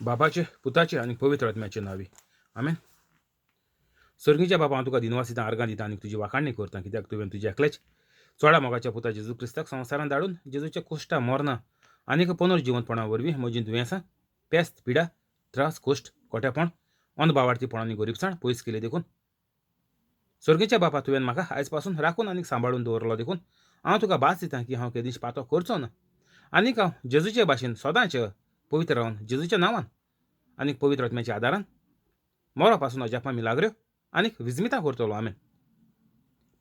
बापाचे, पुताचे आनी पवित्र आत्म्याचे नांवी, आमेन. सर्गीच्या बापा, हांव तुका दिनवास दिता, आर्गां दिता आनी तुजी वाखाणणी करता, कित्याक तुवें तुज्या एकल्याच चोडा मोगाच्या पुता जेजू क्रिस्ताक संवसारांत धाडून जेजूच्या कुश्टा मरना आनीक पुनर्जिवंतपणा वरवीं म्हजीं दुयेंसां, पेस्त, पिडा, त्रास, कोश्ट, कोट्यापण, अनभावार्थीपण आनी गरिबसाण पयस केली देखून. सर्गीच्या बापा, तुवें म्हाका आयज पासून राखून आनी सांबाळून दवरलो देखून हांव तुका भास दिता की हांव केदींच पातो करचो ना आनीक हांव जेजूचे भाशेन सदांच पवित्र रावन जेजूच्या नांवान आनी पवित्र आत्म्याच्या आदारान मरो पासून अजापां, मिलाग्र्यो आनीक विजमितां करतलो. आमेन.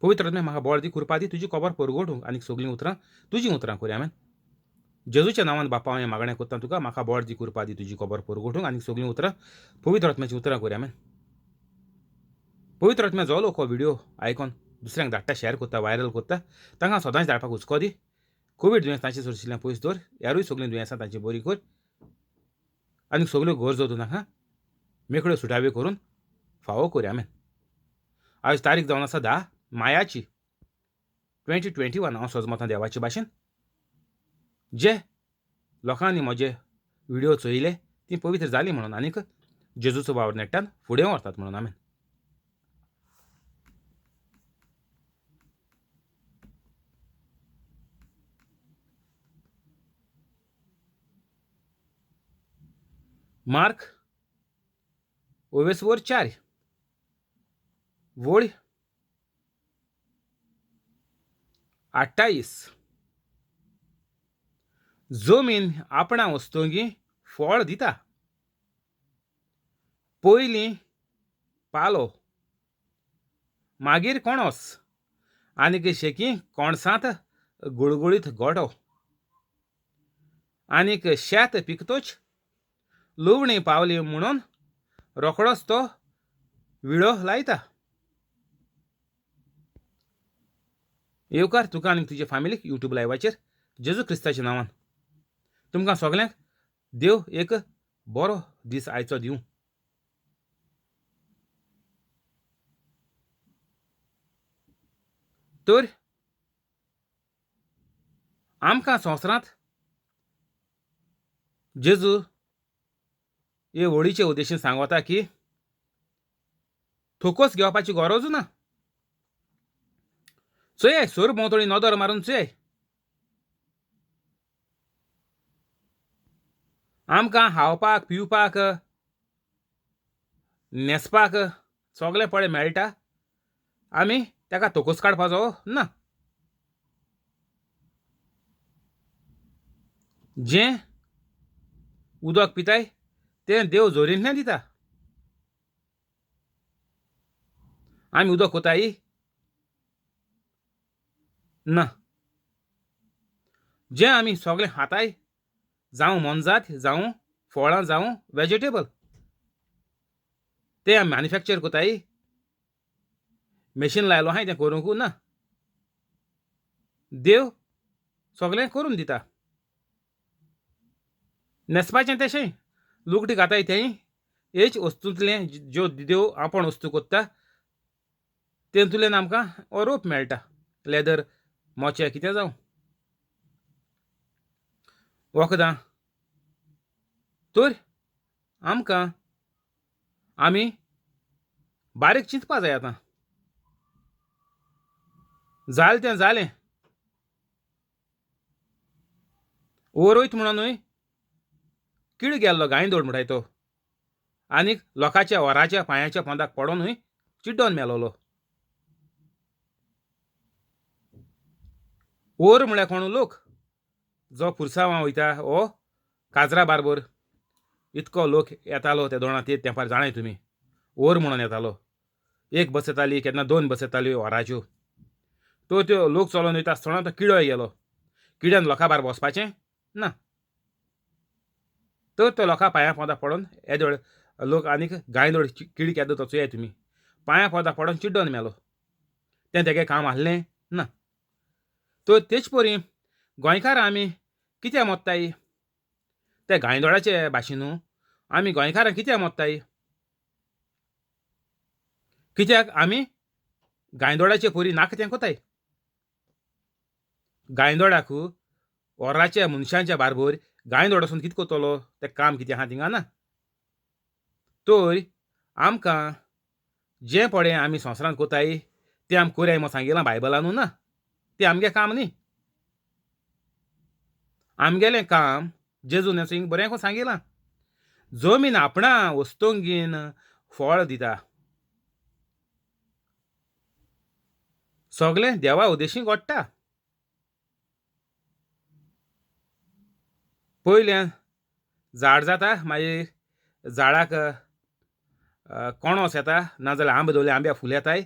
पवित्र आत्म्या, म्हाका बळ दी, कृपा दी तुजी खबर परगटूंक आनीक सगळीं उतरां तुजीं उतरां करी. आमेन. जेजूच्या नांवान बापा, हांवें मागणें करता तुका, म्हाका बळ दी, कृपा दी तुजी खबर परगटूंक आनीक सगळीं उतरां पवित्र आत्म्याचीं उतरां करी. आमेन. पवित्र आत्म्या, जो लोक हो व्हिडियो आयकोन दुसऱ्यांक धाडटा, शेअर करता, व्हायरल करता, तांकां सदांच धाडपाक हुस्को दी. कोवीड दुयेंस तांचे सरशिल्ल्यान पयस दवर. ह्यारूय सगळीं दुयेंसां तांची बरी कर आनी सगल्यो गरजो तूं तांकां मेकळ्यो सुटाव्यो करून फावो कर. आमेन. आयज तारीख जावन आसा 10 मायाची 2021. हांव सजमतां देवाचे भाशेन जे लोकांनी म्हजे व्हिडियो चोयले ती पवित्र जाली म्हणून आनीक जेजूचो वावर नेट्टान फुडें व्हरतात म्हणून. आमेन. मार्क ओवेसवर 4 वळ 28. जमीन आपणा वस्तुंगी फळ दिता, पयलीं पालो, मागीर कोणोस आनीक शेकी कोणसांत गुळगुळीत गोटो. आनीक शेत पिकतोच लुवणी पावली म्हणून रोखडोच तो विळो लायता. येवकार तुका आनी तुज्या फामिलीक यूट्यूब लायवाचेर जेजू क्रिस्ताच्या नांवान. तुमकां सगल्यांक देव एक बरो दीस आयचो दिवं. तर आमकां संवसारांत जेजू हे होळीचे उद्देशीन सांगता की थोकोस घेवपाची गरज ना. चोय, सोर भोंवतणी नदर मारून चोय, आमकां खावपाक, पिवपाक, न्हेसपाक सगळें पळय मेळटा, आमी ताका तोकोस काडपाचो ना. जें उदक पिताय तें देव जोरींतल्यान दिता. आमी उदक कोताय ना. जें आमी सगळें खाताय, जावं मोनजात, जावं फळां, जावं वेजिटेबल, तें आमी मॅन्युफॅक्चर कोताय, मॅशीन लायलो आहाय तें करूंक ना. देव सगळें करून दिता. न्हेसपाचें तशें लुगटी घाताय तेंय हेच वस्तूंतलें ज्यो देव आपूण वस्तू कोत्ता तेतूंतल्यान आमकां रोप मेळटा, लेदर, मोचे, कितें जावं, वखदां. तर आमकां आमी बारीक चिंतपा जाय. आतां जालें तें जालें, ओर वयता म्हणून न्हय कीड गेल्लो गायंदोळ म्हणटाय तो, आनीक लोकांच्या वराच्या पांयाच्या पोंदाक पडोन न्हय चिड्डोन मेलोलो. ओर म्हळ्यार कोण लोक जो पुरसांवां वयता हो काजरा बारबर इतको लोक येतालो ते दोणां ते तेंपार, जाणाय तुमी, ओर म्हणून येतालो. एक बस येताली, केन्ना दोन बस येताल्यो वराच्यो. तो त्यो लोक चलोन वयता आसतना तो किडोय गेलो. किड्यान लोकां बार बसपाचें ना, तर तो लोकां पांयां पोंदा पडोन येदोळ लोक आनीक गायंदोळ किड केदो तो चोयाय तुमी, पांयां पोंदा पडोन चिड्डोन मेलो. तें तेगे काम आहलें ना. तर तेच परी गोंयकारां आमी कित्याक मोत्ताय ते गायंदोळाचे भाशेन न्हू. आमी गोंयकारां कित्याक मोत्ताय? कित्याक आमी गायंदोळाचे परी नाका तें कोताय. गायंदोळाक वराच्या मनशांच्या बारबर गायंदोळ वचून कितें करतलो? तें काम कितें आहा थिंगा ना. तर आमकां जें पळय आमी संवसारांत कोताय तें आमी कोरयाय म्हूण सांगिलां बायबलानू ना, तें आमगें काम न्ही. आमगेलें काम जेजून हिंगा बरें करून सांगिलां, जमीन आपणा वस्तुंगीन फळ दिता, सगळें देवा उदेशी घडटा. पयलें झाड जाता, मागीर झाडाक कोणोस येता, नाजाल्यार आंबे दवरले आंब्या फूल येताय,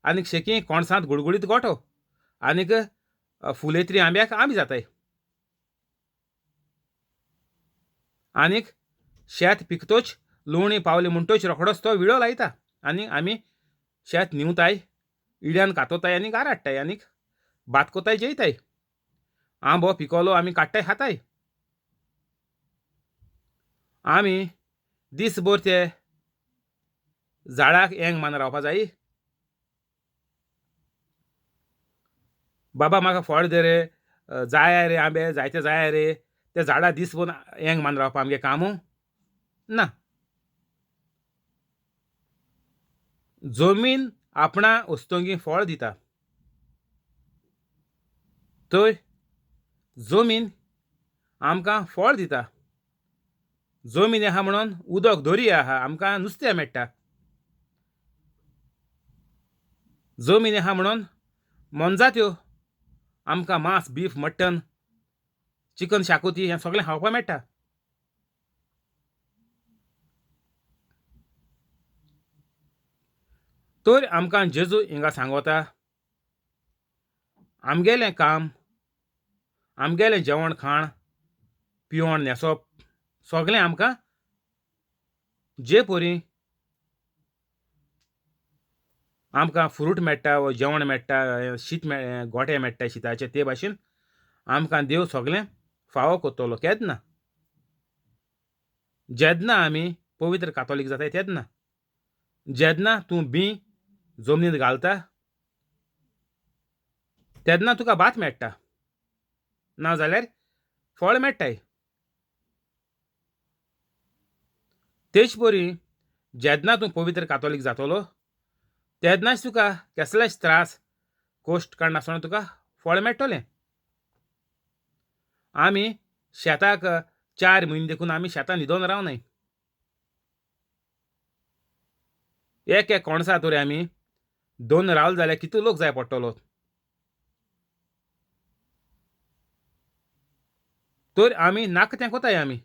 आनीक शेकी कोणसांत गुळगुळीत गोठो आनीक फुलयतरी आंब्याक आंबे जाताय. आनीक शेत पिकतोच लुवणी पावली म्हणटोच रोखडोच तो विडो लायता आनी आमी शेत निवताय, इड्यान कातोताय आनी घारा हाडटाय आनीक भात कोताय जेयताय. आंबो पिकलो आमी काडटाय खाताय. आमी दीसभर ते झाडाक एंग मान रावपा जाय. बाबा म्हाका फळ दे रे, जाय रे आंबे जायते जाय रे, ते झाडां दीसभर एंग मान रावपा आमगे काम ना. जमीन आपणा वस्तुंगी फळ दिता, तर जमीन आमकां फळ दिता. जमीन आहा म्हणून उदक दर्या आहा, आमकां नुस्तें मेळटा. जमीन आहा म्हणून मोनजात्यो आमकां मांस, बीफ, मटन, चिकन, शाकोती हें सगळें खावपाक मेळटा. तर आमकां जेजू हिंगा सांगोता, आमगेलें काम, आमगेलें जेवण खाण पिवण न्हेसप सगळें आमकां जे परी आमकां फ्रूट मेळटा वो जेवण मेळटा, शीत गोटे मेळटा शिताचे, ते भाशेन आमकां देव सगळें फावो करतलो. केन्ना? जेन्ना आमी पवित्र कातोलीक जाताय तेन्ना. जेन्ना तूं बी जमनींत घालता तेन्ना तुका भात मेळटा, ना जाल्यार फळ मेळटाय. तेच परी जेन्ना तूं पवित्र कातोलीक जातलो तेन्नाच तुका कसलेच त्रास कश्ट काडनासतना तुका फळ मेळटलें. आमी शेताक 4 म्हयने देखून आमी शेतां न्हिदोन रावनाय. एक एक कोणसा तर आमी 2 रावले जाल्यार कितलो लोक जाय पडटलो. तर आमी नाका तें कोताय. आमी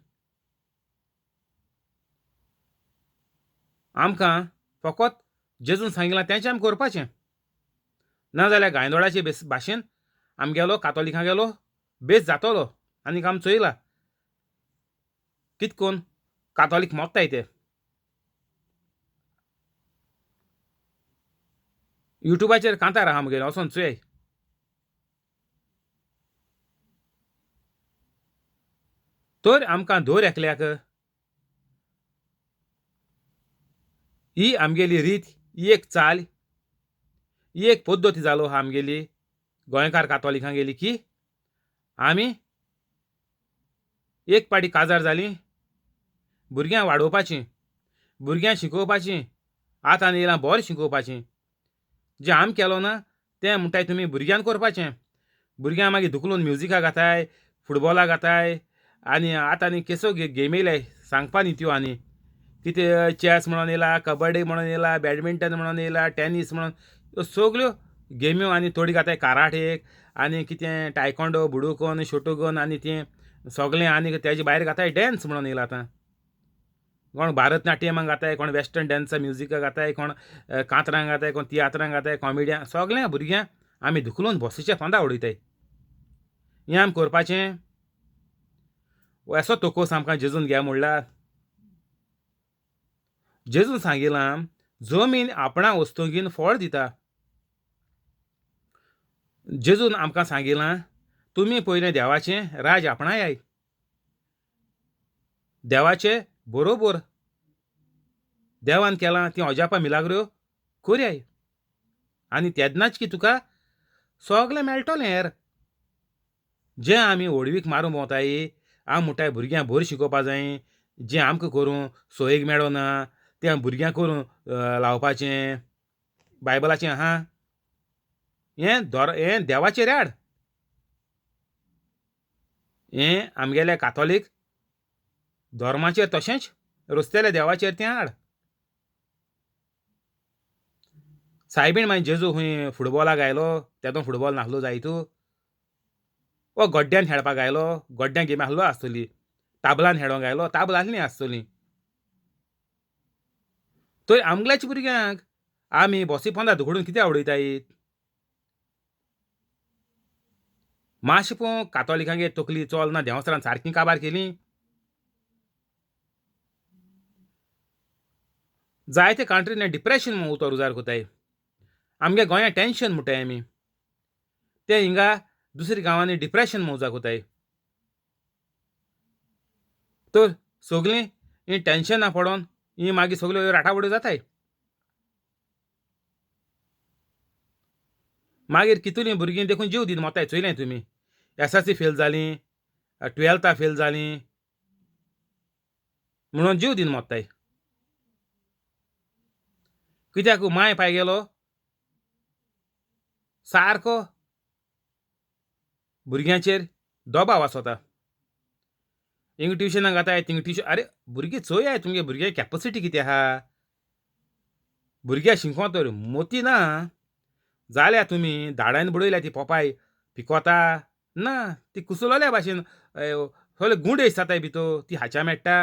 आमकां फकत जेजून सांगिलां तेंच आमी करपाचें, ना जाल्यार गांयदोळाचे भाशेन आमगेलो कातोलिकांगेलो बेस जातलो. आनीक आमी चोयला कितकोन कातोलीक मोत्ताय ते. युट्यूबाचेर कांतार आहा आमगेले, वचोन चोय. तर आमकां दर एकल्याक ही आमगेली रीत, ही एक चाल, ही एक पद्दत जालो आहा आमगेली गोंयकार कातोलिकांगेली की आमी एक पाटी काजार जाली भुरग्यांक वाडोवपाची, भुरग्यांक शिकोवपाची, आतां येयलां बरें शिकोवपाचें. जें आमी केलो ना तें म्हणटाय तुमी भुरग्यांक करपाचें. भुरग्यांक मागीर धुकलून म्युजिकाक घाताय, फुटबॉलाक घाताय, आनी आतां आनी केसो गेमी येयल्याय सांगपा न्ही त्यो. आनी कितें चॅस म्हणून येयला, कबड्डी म्हणून येयला, बॅडमिंटन म्हणून येयला, टॅनीस म्हणून, ह्यो सगल्यो गेम्यो. आनी थोडी घाताय कराटेक आनी कितें टायकोंडो, बुडोकन, शोटोगन आनी तें सगळें. आनी तेजे भायर घाताय डॅन्स म्हणून येयला आतां. कोण भारतनाट्यमाक घाताय, कोण वेस्टर्न डॅन्सा म्युजिकाक घाताय, कोण कांतरांक घाताय, कोण तियात्रांक घाताय, कॉमेडियन, सगळ्या भुरग्यांक आमी धुकलून बसीच्या फोंदा उडयताय. हें आमी करपाचें? असो तोकोस आमकां जेजून घे म्हणला. जेजून सांगिलां जमीन आपणा वस्तुंगीन फळ दिता. जेजून आमकां सांगिलां तुमी पयलें देवाचें राज आपणायाय, देवाचें बरोबर देवान केलां तीं अजापां मिलाग्रो कोरयाय, आनी तेन्नाच की तुका सगळें मेळटलें. हेर जें आमी व्हडवीक मारूंक भोंवताय, आमी म्हणटाय भुरग्यांक बरी शिकोवपा जाय, जें आमकां करूं सोयीक मेळना तें भुरग्यांक करूं लावपाचें बायबलाचें आहा हें दोर हें देवाचें रेड हें आमगेल्या कातोलीक धर्माचेर तशेंच रस्त्याल्या देवाचेर तें हाड. सायबीण मागीर जेजू खंय फुटबॉलाक आयलो तेदो फुटबॉल नासलो जायतू वो गड्ड्यान खेळपाक आयलो गड्ड्यां गेमी आहलो आसतली ताबलान खेळोंक आयलो ताबल आसली आसतली. तर आमगेल्याच भुरग्यांक आमी बसी पोंदा धुकडून कित्याक उडयताय? मातशें पळोवंक कातोलिकांगेर तकली चल ना देंवचारान सारकी काबार केली. जायते कंट्रीनी डिप्रेशन म्हूण उतर उजार कोताय आमगे गोंयांत टेंशन म्हणटाय आमी ते हिंगा दुसऱ्या गांवांनी डिप्रेशन म्हूण उजार कोताय. तर सगळीं हीं टेंशनां पडोन हीं मागीर सगल्यो राटावळ्यो जाताय. मागीर कितलीं भुरगीं देखून जीव दिवन मोताय चोयलें तुमी एसएससी फेल जालीं टुवेल्था फेल जालीं म्हणून जीव दिवन मोत्ताय. कित्याक माय पाय गेलो सारको भुरग्यांचेर दबाव आसता. हिंगा ट्युशनाक घाताय थिंगा ट्युशन आरे भुरगीं चोयाय तुमगे भुरग्यां कॅपसिटी कितें आहा. भुरग्यां शिकों तर मोती ना जाल्यार तुमी धाडान बुडयल्या ती पोपाय पिकोता ना ती कुसलोल्या भाशेन सगळे गुंडेश जाताय भितर ती हाच्या मेळटा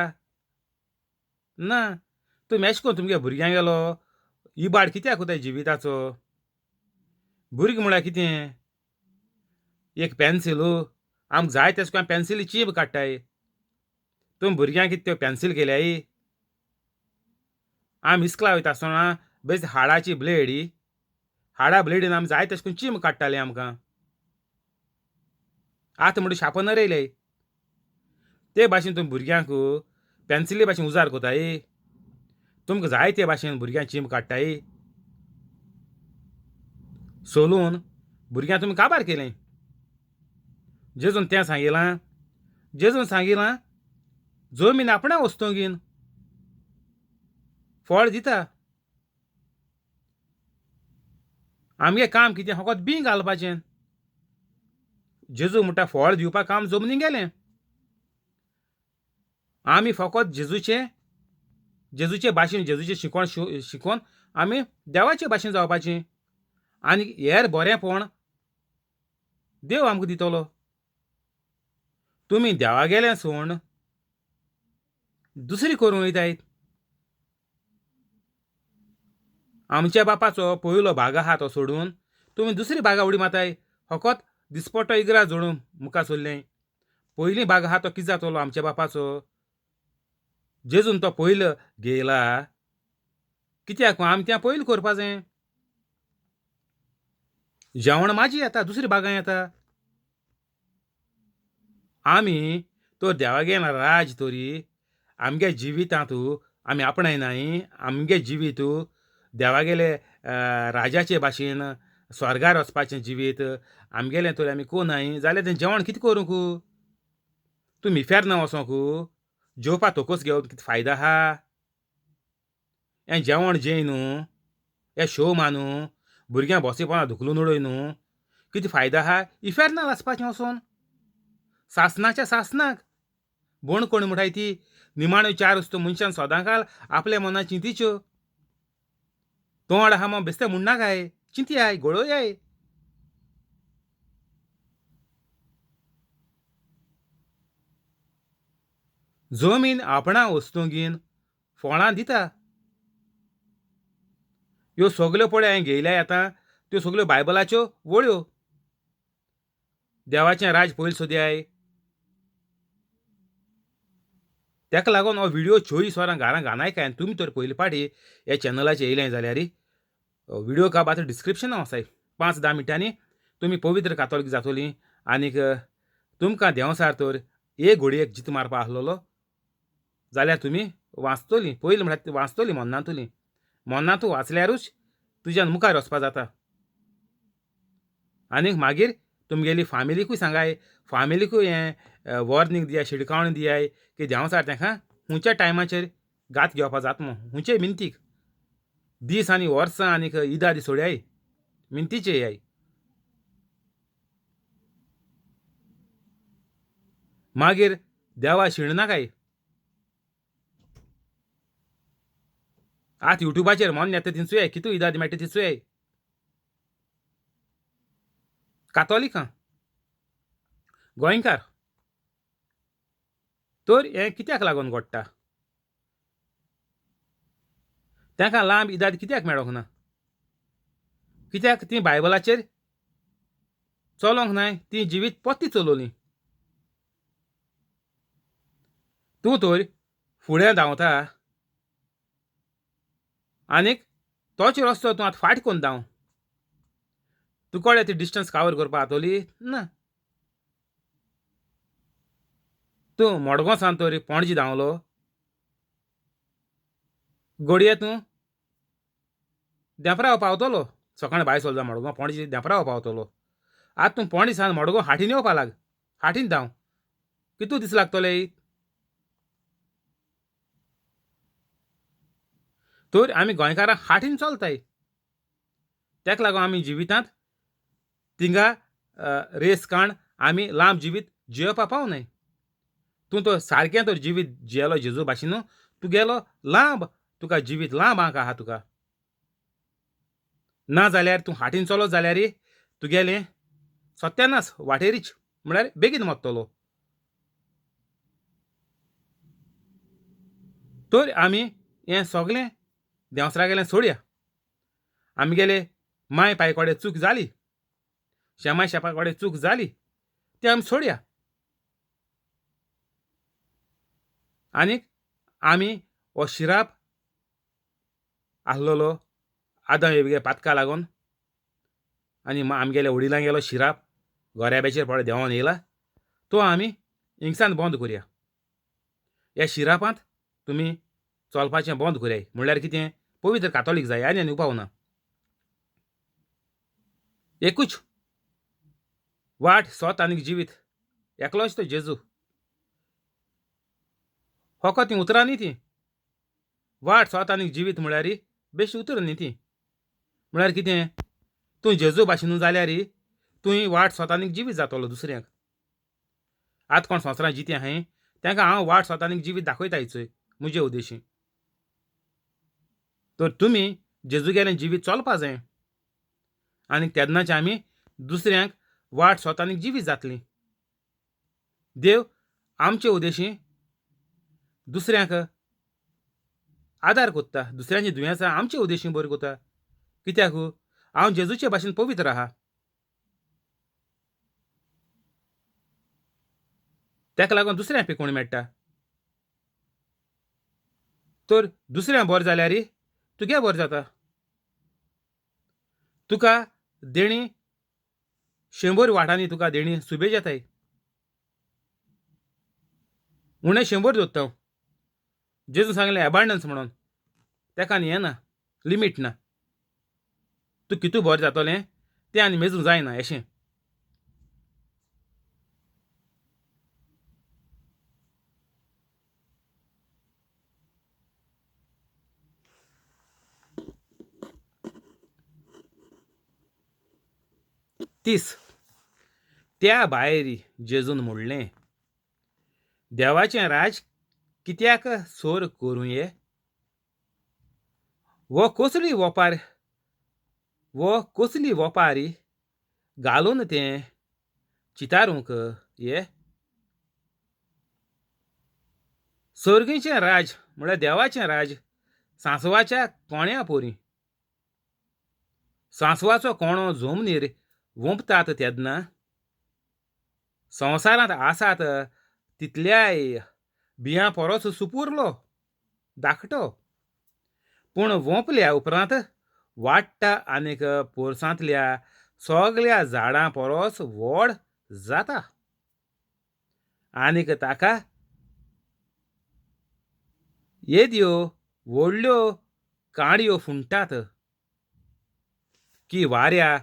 ना. तुमी एशें करून तुमगे भुरग्यांक गेलो इबाड कित्याक कोताय जिविताचो. भुरगीं म्हळ्यार कितें एक पेन्सिल आमकां जाय तेशें करून पेन्सिली चीप काडटाय तुमी भुरग्यांक कितें त्यो पेन्सिल केल्याय. आमी इस्कला वयता आसतना बेज हाडाची ब्लेडी हाडा ब्लेडीन आमी जाय तेशें करून चीम काडटाले आमकां. आतां म्हणटा शार्पनर येयले ते भाशेन तुमी भुरग्यांक पेन्सिली भाशेन उजार कोताय तुमकां जाय ते भाशेन भुरग्यांक चीम काडटाय. सोलून भुरग्यांक तुमी काबार केलें. जेजून तें सांगिलां जेजून सांगिलां जमीन आपणा वस्तूंगीन फळ दिता. आमगे काम कितें फकत बीं घालपाचें. जेजू म्हणटा फळ दिवपाक काम जमनी गेलें. आमी फकत जेजूचे जेजूचे भाशेन जेजूचें शिकोण शिकोवन आमी देवाचे भाशेन जावपाचें आनी हेर बरेंपण देव आमकां दितलो. तुमी देवागेलें सोण दुसरी करूंक वयताय. आमच्या बापाचो पयलो भाग आहा तो सोडून तुमी दुसरी भागा उडी मारताय. फकत दिसपट्टो इगराज जोडून मुखार सरलें. पयलीं भाग आहा तो कितें जातलो आमच्या बापाचो. जेजून तो पयलो घेयला कित्याक आमी तें पयलीं करपा जाय. जेवण माजी येता दुसरी भागां येता. आमी तर देवागेर राज तरी आमगे जिवितांत आमी आपणायनाय. आमगे जिवीत देवागेले राजाचे भाशेन स्वर्गार वचपाचें जिवीत आमगेलें तर आमी कोनाय जाल्यार तें जेवण कितें करूंक. तुमी इफेर्ना वचोंक जेवपा तोकोस घेवन कितें फायदो आहा. हें जेवण जेय न्हू हें शो मानू भुरग्यांक बोसीपोना धुकलून उडय न्हू कितें फायदो आहा. इफेर्नाक वचपाचें वचोन सासणाच्या सासणाक बोण कोण म्हणटाय ती निमाण्यो चार वस्तू मनशान सदांकाल आपल्या मनान चिंतीच्यो. तोंड आहा म्हूण बेश्टें म्हणनाकाय चिंतयाय गळोयाय. जमीन आपणा वस्तूंगीन फळां दिता. ह्यो सगल्यो पळय हांवें घेयल्या आतां त्यो सगल्यो बायबलाच्यो वळ्यो. देवाचें राज पयलीं सोदयाय. ताका लागून हो व्हिडियो 24 वरां घरां घानायकाय. आनी तुमी तर पयले पाटी ह्या चॅनलाचेर येयलें जाल्यार व्हिडियो काब आतां डिस्क्रिप्शनाक आसाय. 5-10 मिनटांनी तुमी पवित्र कातोलीक जातोली आनीक तुमकां देंवसार तर एक घोडयेक जीत मारपा आसलेलो जाल्यार तुमी वाचतलीं. पयलीं म्हळ्यार वाचतलीं मनांतुलीं. मनांतू वाचल्यारूच तुज्यान मुखार वचपा जाता. आनीक मागीर तुमगेली फामिलीकूय सांगाय, फामिलीकूय हें वॉर्निंग दियाय, शिडकावणी दियाय की देंवचार तांकां हुंयच्या टायमाचेर घात घेवपा जात मो हुंयचे मिनतीक दीस आनी वर्सां आनीक इदादी सोडयाय मिनतीचे याय. मागीर देवा शिणनाकाय. आतां युट्यूबाचेर मन येता थिंचूय कितू इदाद मेळटा थिंचूय कातोलिकां गोंयकार. तर हें कित्याक लागून घडटा? तांकां लांब इदाद कित्याक मेळोंक ना? कित्याक ती बायबलाचेर चलोंक नाय, ती जिवीत पोत्ती चलोवली. तूं तर फुडें धांवता आनीक तोच रस्तो तूं आतां फाट करून धांव. तुका ती डिस्टन्स कवर करपा जातोली ना. तूं मडगांव सान तर पणजे धांवलो घडये तूं देंपराव पावतलो. सकाळीं भायर सरलो मडगांव पणजे देंपराव पावतलो. आतां तूं पणजे सान मडगांव हाटीन येवपा लाग, हाटीन धांव, कितू दीस लागतले? तर आमी गोंयकारां हाटीन चलताय. ताका लागून आमी जिवितांत थिंगा रेस काण आमी लांब जिवीत जियोवपा पावनाय. तूं तो सारकें तर जिवीत जियेलो जेजू भाशेन न्हू, तुगेलो लांब तुका जिवीत लांब आंक आहा तुका. ना जाल्यार तूं हाटीन चलत जाल्यार तुगेलें सत्यानाश वाटेरीच, म्हळ्यार बेगीन मरतलो. तर आमी हें सगलें देंवसरा गेलें सोडया. आमगेले माय पाय कडेन चूक जाली, शेमाय शेपा कडेन चूक जाली, तें आमी सोडया आनीक आमी हो शिराप आसलेलो आदां एवगे पातका लागून आनी आमगेले वडिलांगेलो शिराप गोऱ्याब्याचेर पळय देंवोन येयला तो आमी हिंगसान बंद करुया. ह्या शिरापांत तुमी चलपाचें बंद करयाय. म्हणल्यार कितें? पवित्र कातोलीक जाय आनी आनी उपाव ना. एकूच वाट सोत आनी जिवीत एकलोच तो जेजू. फकत तीं उतरां न्ही, तीं वाट सोत आनी जिवीत म्हळ्यार बेश्टी उतरां न्ही तीं. म्हळ्यार कितें? तूं जेजू भाशेन जाल्यार तूं वाट सोत आनी जिवीत जातलो दुसऱ्यांक. आतां कोण संवसारांत जितें आहाय तांकां हांव वाट सोत आनी जिवीत दाखयता चोय म्हजे उद्देशी. तर तुमी जेजू गेलें जिवीत चलपा जाय आनी तेन्नाच आमी दुसऱ्यांक वाट सोत आनी जिवीत जातली. देव आमचे उद्देशी दुसऱ्यांक आदार कोत्ता, दुसऱ्यांची दुयेंसां आमचे उद्देशी बरी कोत्ता. कित्याक? हांव जेजूचे भाशेन पवित्र आहा. ताका लागून दुसऱ्यांक पिकोवणी मेळटा. तर दुसऱ्यांक बरें जाल्यार तुगे बरें जाता. तुका देणी 100 वाटांनी तुका देणी सुबेज येताय. उणें 100 दवरता हांव. जेजून सांगलें एबांडन्स म्हणून, ताका आनी हें ना, लिमीट ना. तूं कितू बरें जातलें तें आनी मेजूंक जायना अशें. 30. त्या भायर जेजून म्हणलें, देवाचें राज कित्याक सोर करूं ये? वो कसली वोपार वो कसली वोपारी घालून तें चितारूंक ये? सर्गीचें राज म्हळ्यार देवाचें राज सांसवाच्या कोण्या पोरी. सांसवाचो कोणो जमनीर वोंपतात तेन्ना संवसारांत आसात तितल्याय बियां परस सुपुरलो धाकटो, पूण वोंपल्या उपरांत वाडटा आनीक पोरसांतल्या सगल्या झाडां परस व्हड जाता आनीक ताका येद्यो व्हडल्यो काणयो फुंडटात की वाऱ्या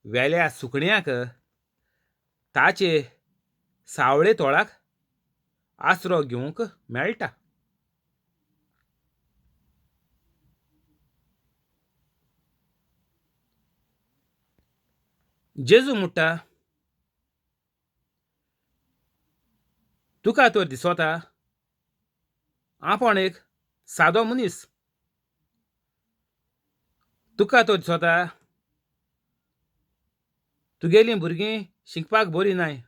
वेल्या सुकण्यांक ताचे सावळे तोळाक आसरो घेवंक मेळटा. जेजू म्हणटा, तुका तर दिसता आपूण एक सादो मनीस, तुका तर दिसता तुगेलीं भुरगीं शिकपाक बरीं नाय,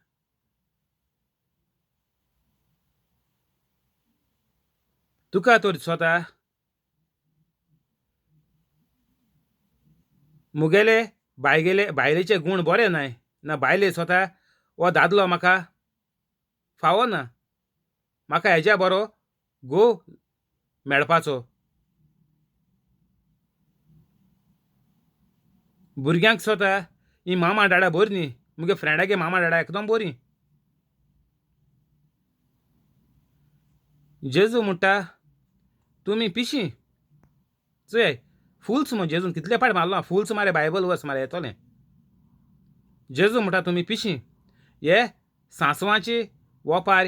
तुका तर दिसता मुगेले बायगेले बायलेचे गूण बरे नाय, ना बायले दिसता हो दादलो म्हाका फावो ना, म्हाका हेज्या बरो घोव मेळपाचो. भुरग्यांक दिसता ही मामा डाडा बरी न्ही, मुगे फ्रेंडागे मामा डाडा एकदम बरी. जेजू म्हणटा तुमी पिशी. चोय फुल्स मो जेजून कितले पाट मारलो, फुल्स मारे बायबल वर्स मारे येतोलें. जेजू म्हणटा तुमी पिशी, हे सांसवाची वोपार,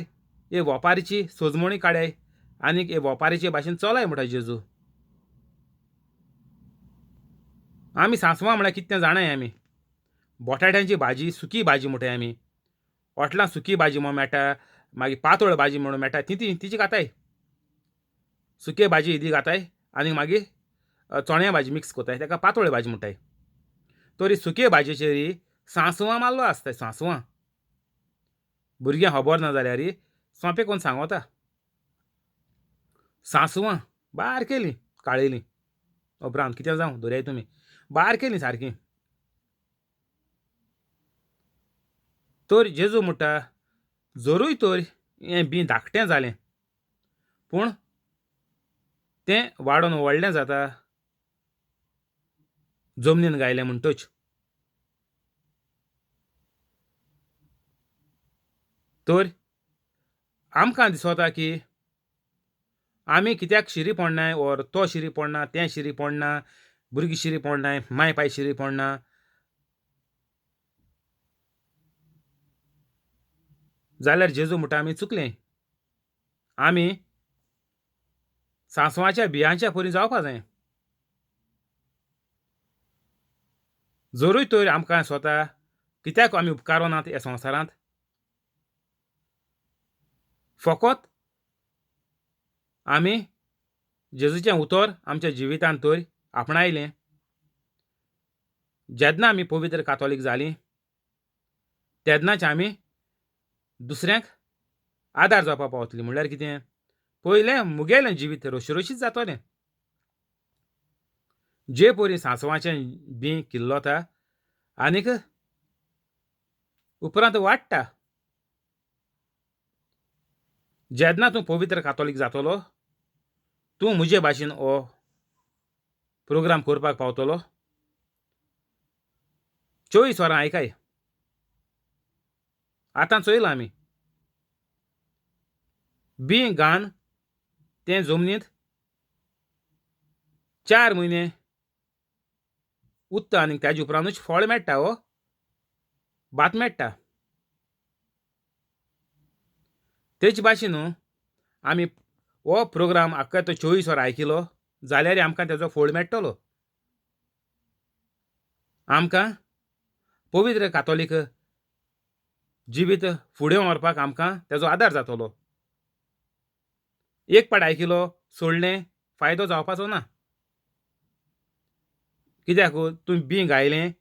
हे वोपारीची सोजमणी काडाय आनीक हे वोपारीचे भाशेन चलाय म्हणटा जेजू. आमी सांसवां म्हळ्यार कितें जाणाय आमी, बटाट्यांची भाजी सुकी भाजी म्हणटाय आमी, हॉटलां सुकी भाजी म्हणून मेळटा, मागीर पातळ भाजी म्हणून मेळटा, ती ती तिची खाताय, सुके भाजी इदी घाताय आनी मागीर चण्या भाजी मिक्स कोताय, ताका पातळ भाजी म्हणटाय. तरी सुके भाजयेचेर सांसवां मारलो आसताय, सांसवां भुरग्यांक खबर ना जाल्यार सोंपें कोन्न सांगोता, सांसवां बारकेलीं काळेलीं उपरांत कितें जावं दर्याय तुमी बारकेलीं सारकीं. तर जेजू म्हणटा जरूय तर हें बीं धाकटें जालें पूण तें वाडोवन व्हडलें जाता जमनीन गायलें म्हणटच. तर आमकां दिसता की आमी कित्याक शिरी पडनाय, ओर तो शिरी पडना, तें शिरी पडना, भुरगीं शिरी पडनाय, माय पाय शिरी पडना, जाल्यार जेजू म्हणटा आमी चुकलें, आमी सांसवाच्या बियांच्या परी जावपा जाय. जरूय तर आमकां स्वता कित्याक आमी उपकारोनात ह्या संवसारांत, फकत आमी जेजूचें उतर आमच्या जिवितांत तर आपणायलें. जेन्ना आमी पवित्र कातोलीक जालीं तेन्नाच आमी दुसऱ्यांक आदार जावपाक पावतलीं. म्हणल्यार कितें, पयलें मुगेलें जिवीत रोशीरोशीच जातलें. जे परी सांसवाचें बीं किल्लता आनीक उपरांत वाडटा. जेन्ना तूं पवित्र कातोलीक जातलो तूं म्हजे भाशेन हो प्रोग्राम करपाक पावतलो. 24 वरां आयकाय, आतां चोयलां आमी बीं घान तें जमनींत 4 म्हयने उत्ता आनी ताजे उपरांतूच फळ मेळटा, हो भात मेळटा. तेच भाशेन न्हू आमी हो प्रोग्राम आख्खो तो 24 वरां आयकिलो जाल्यार आमकां तेजो फळ मेळटलो. आमकां पवित्र कातोलीक जिवीत फुडें व्हरपाक आमकां तेजो आदार जातलो. एक पाट आयकिलो सोडलें फायदो जावपाचो ना, कित्याक तुवें बीं गायलें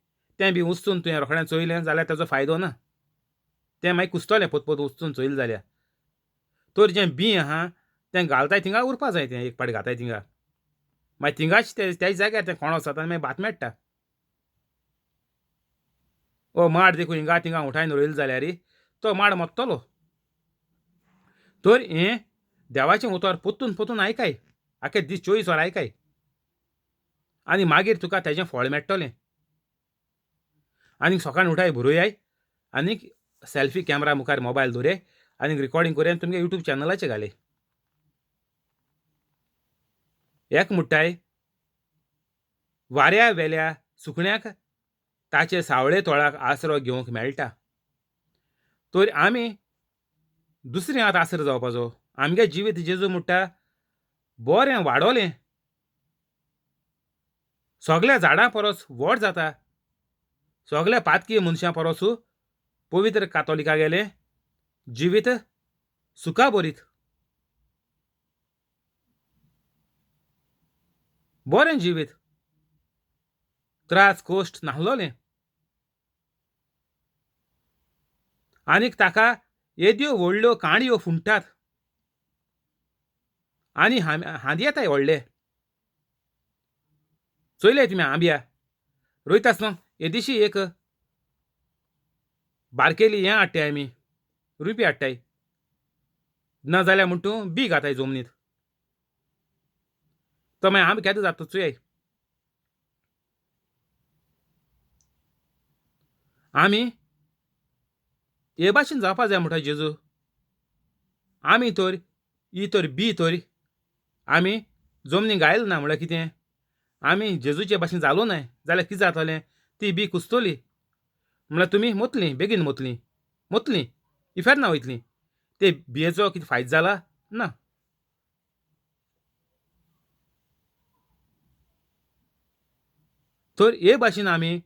तें बी उस्तून तुवें रोखडें चोयलें जाल्यार तेजो फायदो ना, तें मागीर कुसतलें पोत पोत उस्तून चोयलें जाल्यार. तर जें बीं आहा तें घालताय थिंगा उरपा जाय, तें एक पाट घाताय थिंगा मागीर थिंगाच त्याच जाग्यार तें कोणो जाता आनी मागीर भात मेळटा. ओ माड देखून हिंगा थिंगा उठायन रोयलो जाल्यार तो माड मोत्तलो. तर हें देवाचें उतर पोत्तून पोत्तून आयकाय, आख्खे दीस 24 वरां आयकाय आनी मागीर तुका तेजें फळ मेळटलें. आनी सकाळीं उठाय बरोयाय आनी सेल्फी कॅमरा मुखार मोबायल दवरे आनी रिकॉर्डिंग करूया आनी तुमगे यूट्यूब चॅनलाचेर घाले. एक म्हणटाय वाऱ्या वेल्या सुकण्याक ताचे सावळे तोळाक आसरो घेवंक मेळटा. तर आमी दुसरें आतां आसर जावपाचो. आमगे जिवीत जेजू म्हणटा बरें वाडोलें, सगल्या झाडां परस व्हड जाता, सगल्या पातकी मनशां परस पवित्र कातोलिका गेलें जिवीत सुखा बरीत बरें जिवीत, त्रास कोश्ट नासलोलें. आनीक ताका येद्यो व्हडल्यो काणयो फुंडटात आनी हांद येताय व्हडले. चोयले तुमी आंब्या रोयता आसतना येदीशी एक बारकेली हें हाडटाय आमी, रुपी हाडटाय, ना जाल्यार म्हण तूं बी घाताय जमनीत, तो मागीर आंबो केदो जाता चोयाय. आमी हे भाशेन जावपा जाय म्हणटा जेजू. आमी तर ही तर बी तर आमी जमनी घायल ना म्हणल्यार कितें, आमी जेजूचे भाशेन जालो नाय जाल्यार कितें जातलें, ती बी कुसतली म्हणल्यार तुमी मोतली, बेगीन मोतली, मोतली इफेर्ना वयतली. ते बियेचो कितें फायदो जाला ना. तर हे भाशेन आमी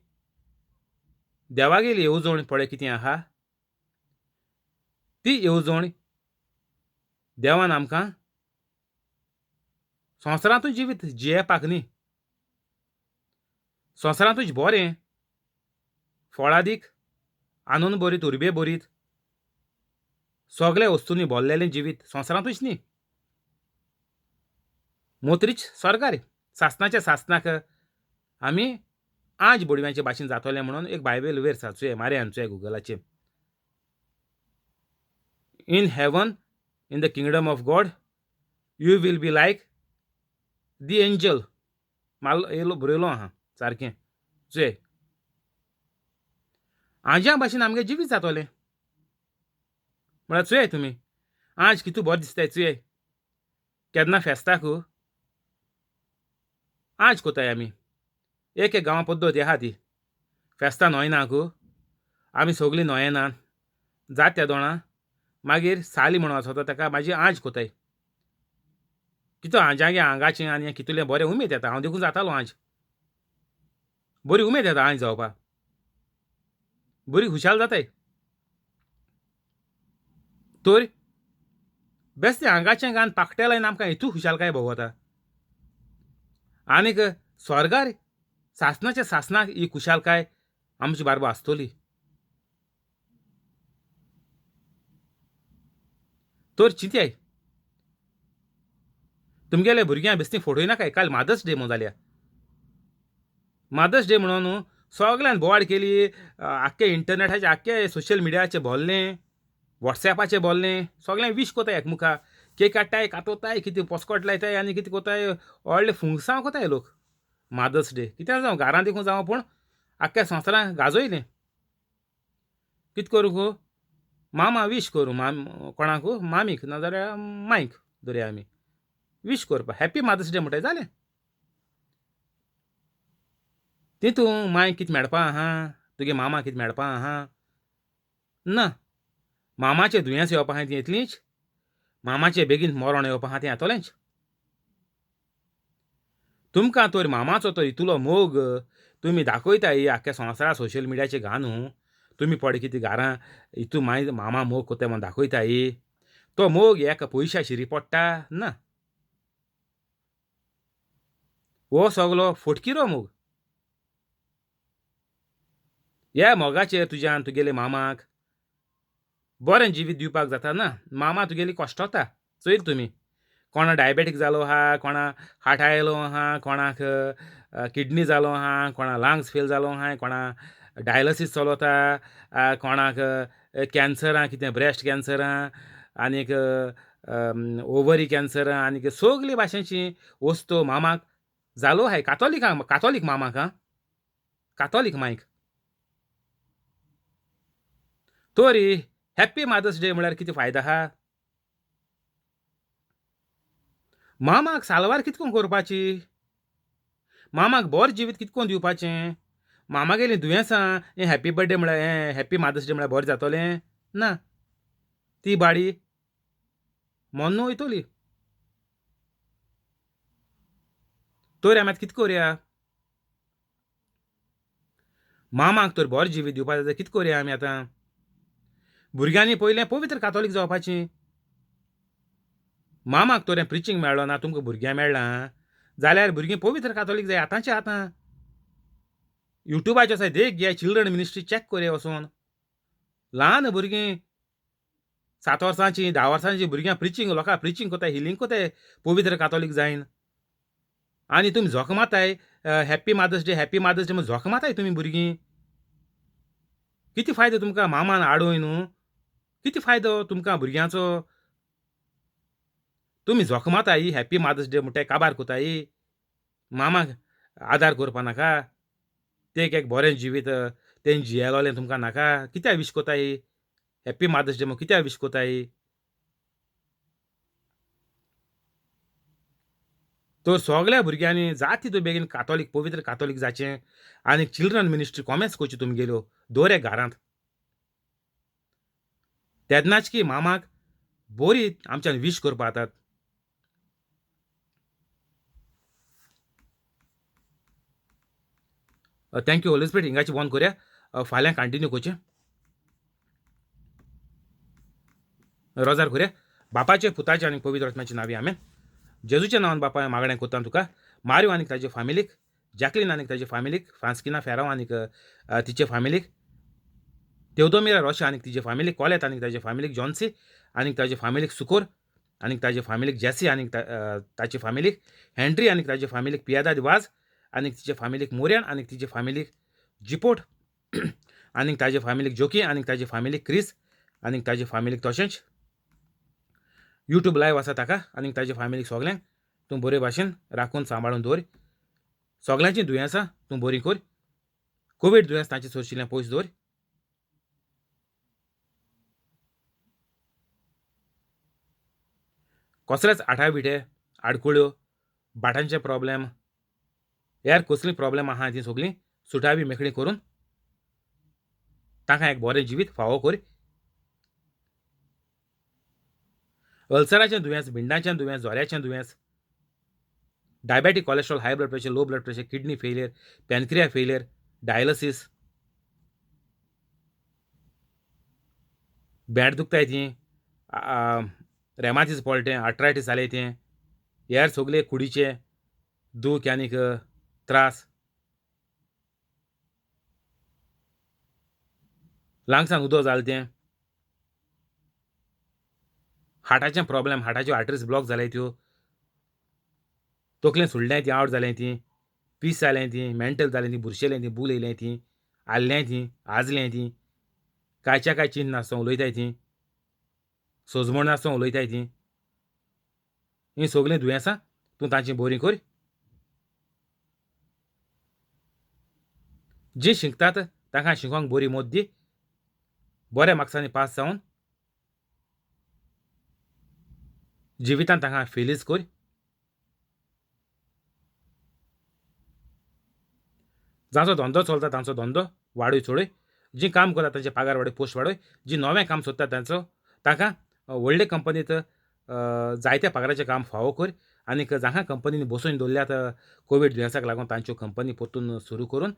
देवागेली येवजण पळय कितें आहा ती येवजण देवान आमकां संवसारांतूच जिवीत जियेवपाक न्ही, संवसारांतूच बरें फळादीक आनंद भरीत उर्बे भरीत सगल्या वस्तूंनी भरलेलें जिवीत संवसारांतूच न्ही, मोत्रीच स्वर्गार सासणाच्या सासणाक आमी आज बोडव्यांचे भाशेन जातोलें म्हणून एक बायबल वयर साचूये मारे आमचो गुगलाचेर. In heaven, in the kingdom of God, you will be like the angel. माल येयलो बरयलो आहा सारकें चोय, आज्या भाशेन आमगे जिवीत जातोलें म्हळ्यार चोयाय तुमी आज कितू बरें दिसताय चोयाय. केन्ना फेस्ताक आज कोताय आमी, एक एक गांवां पद्दत आहा ती फेस्तां न्हय गो, आमी सगळीं न्हंयेनात जात्या दोणां मागीर साली म्हणून आसता ताका मागीर आज कोताय. कितू आजागे आंगाचें आनी कितलें बरें उमेद येता, हांव देखून जातालो आज बरी उमेद येता आज जावपाक, बरी खुशाल जाताय. तर बेस्तें आंगाचें गान पाकटे लायन आमकां हितू खुशालकाय भोगता. आनीक स्वर्गार सासणाच्या सासणाक ही खुशालकाय आमची बारबो आसतली. तर चिंतयाय तुमगेले भुरग्यांक बेस्ती फोटोय नाकाय. काल मादर्स डे म्हूण जाल्या, मादर्स डे म्हणून न्हू सगळ्यान बोवाळ केली, आख्खे इंटरनेटाचे आख्खे सोशल मिडियाचे भरलें, वॉट्सॅपाचें भरलें, सगळ्यांक वीश कोताय एकमुखा, केक काडटाय, कातोताय, कितें पोस्कोट लायताय आनी कितें कोताय, व्हडले फुंगसांव कोताय लोक. मादर्स डे कितें जावं घरांत देखून जावं, पूण आख्ख्या संवसारान गाजयलें. कितें करूं गो मामा वीश करूं माम कोणाक, मामीक नाजाल्यार मांयक धरया आमी वीश करपा हॅप्पी मादर्स डे म्हणटाय जालें. तितून मांय कितें मेळपा आहा, तुगे मामा कितें मेळपा आहा ना, मामाचें दुयेंस येवपा आहा तें येतलींच, मामाचें बेगीन मरण येवपा आहा तें येतलेंच. तुमकां तर मामाचो तर इतलो मोग तुमी दाखयता ही आख्ख्या संवसाराक सोशल मिडियाचे घाण न्हू, तुमी पळय कितें घरां हितू मागीर मामा मोग कोत्ता म्हूण दाखयता ही, तो मोग एका पयशा शिरी पडटा ना, हो सगलो फटकिरो मोग. ह्या मोगाचेर तुज्यान तुगेले मामाक बरें जिवीत दिवपाक जाता ना. मामा तुगेली कश्टता चोयल तुमी, कोणा डायबेटीक जालो आहा, कोणा हार्ट आयलो आहा, कोणाक किडनी जालो आहा, कोणा लंग्स फेल जालो आहा, कोणा डायलिसीस चलता, कोणाक कॅन्सर आहा, कितें ब्रेस्ट कॅन्सर आहा, आनीक ओवरी कॅन्सर आहा, आनीक सगले भाशेची वस्तू मामाक जालो आहाय. कातोलीक कातोलीक मामाक आं, कातोलीक मायक. तरी हॅप्पी मादर्स डे म्हळ्यार कितें फायदो आहा? मामाक सालवार कितकोन करपाची, मामाक बरें जिवीत कितकोन दिवपाचें, मामागेलीं दुयेंसां हें हॅप्पी बर्थडे म्हळ्यार हें हॅप्पी मादर्स डे म्हळ्यार बरें जातोलें ना. ती बाडी मोन्नो वयतोली. तर आमी आतां कितें कोरया? मामाक तर बरें जिवीत दिवपा जाय, कितें कोरया आमी आतां? भुरग्यांनी पयलें पवित्र कातोलीक जावपाचें. मामाक तर हें प्रिचींग मेळ्ळो ना, तुमकां भुरग्यांक मेळ्ळां जाल्यार भुरगीं पवित्र कातोलीक जाय आतांचे आतां. युट्यूबाचेर आसा देख घे, चिल्ड्रन मिनिस्ट्री चॅक कोरया वचोन. ल्हान भुरगीं 7 वर्सांचीं 10 वर्सांचीं भुरग्यां प्रिचींग, लोकांक प्रिचींग कोताय, हिलींग कोताय पवित्र कातोलीक जायन. आनी तुमी झोक माताय happy Mother's Day, happy Mother's Day म्हूण झोक माताय तुमी भुरगीं. कितें फायदो तुमकां मामान आडोय न्हू? कितें फायदो तुमकां भुरग्यांचो? तुमी झोक माताय हॅप्पी मादर्स डे म्हणटाय, काबार कोताय, मामाक आदार करपा नाका? ते एक बरें जिवीत तें जियेलोलें तुमकां नाका? कित्याक विश कोताय हॅप्पी मादर्स डे म्हूण कित्याक विश कोताय? तर सगल्या भुरग्यांनी जाता तितू बेगीन कातोलीक, पवित्र कातोलीक जाचें आनी चिल्ड्रन मिनिस्ट्री कॉमेस करची तुमगेल्यो दर एक घरांत. तेन्नाच की मामाक बरी आमच्यान विश करपा जातात. Thank you Holi spirit. हिंगाची बंद करया, फाल्यां कंटिन्यू करचें. रोजार करया. बापाचे, पुताचे आनी पवित्र आत्म्याचे नांवी आमेन. जेजूच्या नांवान बापा मागणें करता तुका, मारियो आनी ताजे फामिलीक, जॅकलीन आनी ताजे फामिलीक, फ्रांस्किना फेराव आनी तिचे फामिलीक, तेवदोमिरा रोशा आनी तिजे फामिलीक, कॉलेत आनी ताजे फामिलीक, जॉन्सी आनी ताजे फामिलीक, सुकोर आनी ताजे फामिलीक, जेसी आनी ताचे फामिलीक, हेनरी आनी ताजे फामिलीक, पियादाद वाज आनी तिचे फामिलीक, मोरियन आनी तिचे फामिलीक, जिपोट आनी ताजे फामिलीक, जोकी आनी ताजे फामिलीक, क्रिस आनी ताजे फामिलीक, तशेंच युट्यूब लायव आसा ताका आनी ताजे फामिलीक सगल्यांक तूं बरे भाशेन राखून सांबाळून दवर. सगल्यांचीं दुयेंसां तूं बरीं कर. कोवीड दुयेंस तांचे सोरशिल्लें पयस दवर. कसलेच आठाविटे, आडकुळ्यो, बाटांचे प्रॉब्लेम, हेर कसलीं प्रॉब्लेम आहा तीं सगळीं सुटावी मेकळी करून तांकां एक बरें जिवीत फावो कर. अल्सराचें दुयेंस, भिंडाचें दुयेंस, जोऱ्याचें दुयेंस, diabetic, cholesterol, high blood pressure, low blood pressure, kidney failure, pancreas failure, dialysis, भेंड दुखताय ती, रेमातीस पडलें तें, आर्थरायटीस जालें तें, हेर सगळे कुडीचे दूख आनीक त्रास, लंग्सान उदक जालें तें, हार्टाचें प्रॉब्लेम, हार्टाच्यो आर्टरीज ब्लॉक जाले त्यो, तकलें सुडलें ती, आवट जालें ती, पीस जालें ती, मेंटल जालें ती, बुरशेलें ती, बूल येयलें ती, आल्लें ती, आजलें ती, कांयच्या कांय चिंत नासतना उलयताय ती, सोजमण नासतना उलयताय ती, हीं सगळीं दुयेंसां तूं तांची बरीं कर. जीं शिकतात तांकां शिकोंक बरी मत दी, बऱ्या मार्क्सांनी पास जावन जिवितांत तांकां फेलीज कर. जांचो धंदो चलता तांचो धंदो वाडय चडय, जीं काम करता तांचे पगार वाडय, पोस्ट वाडय, जीं नवें काम सोदता तांचो तांकां व्हडले कंपनीत जायत्या पगाराचें काम फावो कर. आनीक जांकां कंपनीन बसोवन दवरल्यात कोवीड दुयेंसाक लागून तांच्यो कंपनी परतून सुरू करून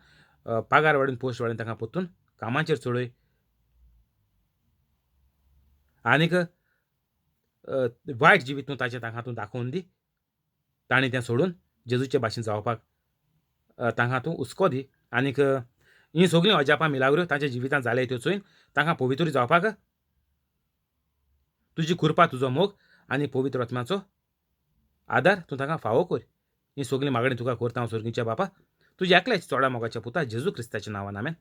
पगार वाडून पोस्ट वाडून तांकां परतून कामाचेर चडय. आनीक वायट जिवीत तूं ताचें तांकां तूं दाखोवन दी, ताणें तें सोडून जेजूचे भाशेन जावपाक तांकां तूं हुस्को दी. आनीक हीं सगळीं अजापां मिलाग्रो तांच्या जिवितांत जाले त्यो चोयन तांकां पवित्र जावपाक तुजी कृपा, तुजो मोग आनी पवित्र आत्म्याचो आदार तूं तांकां फावो कर. हीं सगळीं मागणी तुका करता हांव सर्गीच्या बापा, तुज्या एकल्याच चोडा मोगाच्या पुता जेजू क्रिस्ताच्या नांवान, आमेन.